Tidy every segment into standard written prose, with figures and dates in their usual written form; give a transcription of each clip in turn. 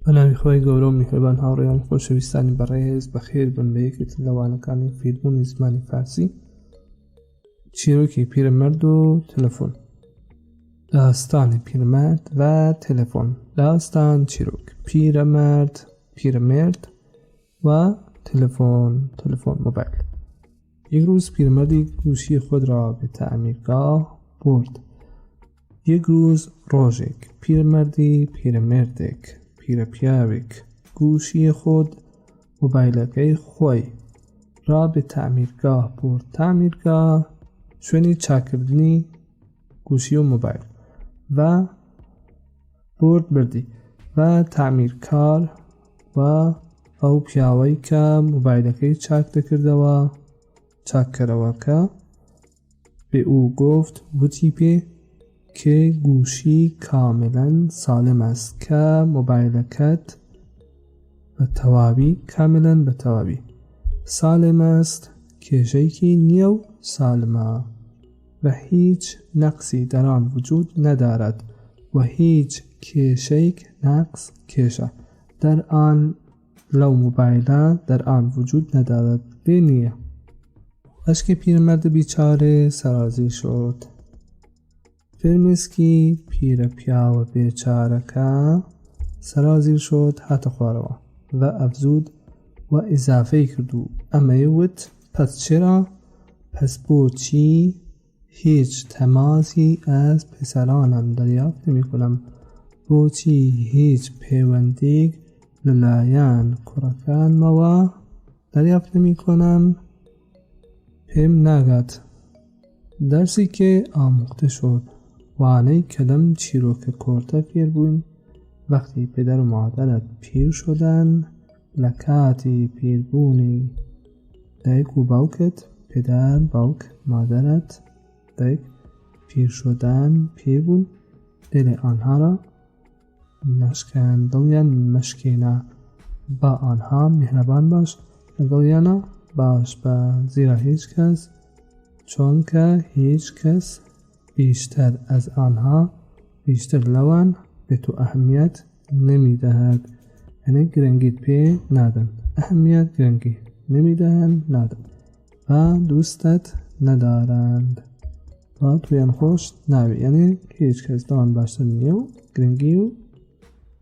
بە ناوی خوای گەورە و میهرەبان هاوڕێیان خۆشەویستانی بەڕێز بەخێر بن بە یەکێک لە وانەکانی فێربوونی زمانی فارسی چیرۆکی پیرەمەرد و تەلەفۆن داستانی پیرەمەرد و تەلەفۆن داستان چیرۆک پیرەمەرد پیرەمێرد و تەلەفۆن تەلەفۆن مۆبایل یک روز پیرمردی گوشی خود را به تعمیرگاه برد یەک روز ڕۆژێک پیرەمەردی پیرەمێردێک پیرەپیاوێک گوشی خود مۆبایلەکەی خۆی را به تعمیرگاه برد تعمیرگاه شوێنی چاکردنی گوشی و مۆبایل و برد بردی و تعمیرکار و ئەو پیاوەی کە مۆبایلەکەی چاک دەکردەوە چاککەرەوەکە به او گفت وتی پێ که گوشی کاملا سالم است کە مۆبایلەکەت بە تەواوی کاملا بە تەواوی سالم است کێشەیەکی نییە و سالمە و هیچ نقصی در آن وجود ندارد و هیچ کێشەیەک نقص کێشە در آن لەو مۆبایلە در آن وجود ندارد لێ نییە. ئەشکی پیرەمەردە بیچارێ سەرازیر شد. فرمێسکی پیرە پیاوە بێچارەکە سەرازیر شد هاتە خوارەوە و افزود و ئیزافەی کرد و ئەمەی وت پس چرا پس بۆچی هیچ تماسی از پسرانم دریافت نمی کنم بۆچی هیچ پەیوەندیک لەلایەن کوڕەکانمەوە دریافت نمی کنم پێم ناگات درسی که آموخته شد وانەی کە لەم چیرۆکە کۆرتە فێر بووین وەختی پدر و مادرت پیر شدن لە کاتی پیربوونی دایک و باوکت پدر باوک مادرت دایک پیر شدن پیر بوون دل آنها را نشکن دڵیان مەشکێنە با آنها میهرەبان باش لەگەڵیانە باش بە زیرا هیچ کەس چۆنکە هیچ کەس بیشتر از آنها بیشتر لەوان به تو اهمیت نمیدهد یعنی گرنگیت پێ نادەن اهمیت گرنگی نمیدهن نادەن و دوستت ندارند و تویان خۆش ناوێ یعنی هیچ کەس لەوان باشتر نییە و گرنگی و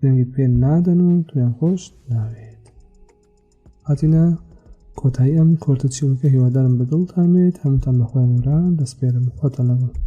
گرنگیت پێ نادەن و تویان خۆش ناوێت هاتینە کۆتایی ئەم کۆرتە چیرۆکە هیوادارم بەدڵتان بێت هەمووتان بەخوای موران دەسپێرم خۆتان لەگەڵ.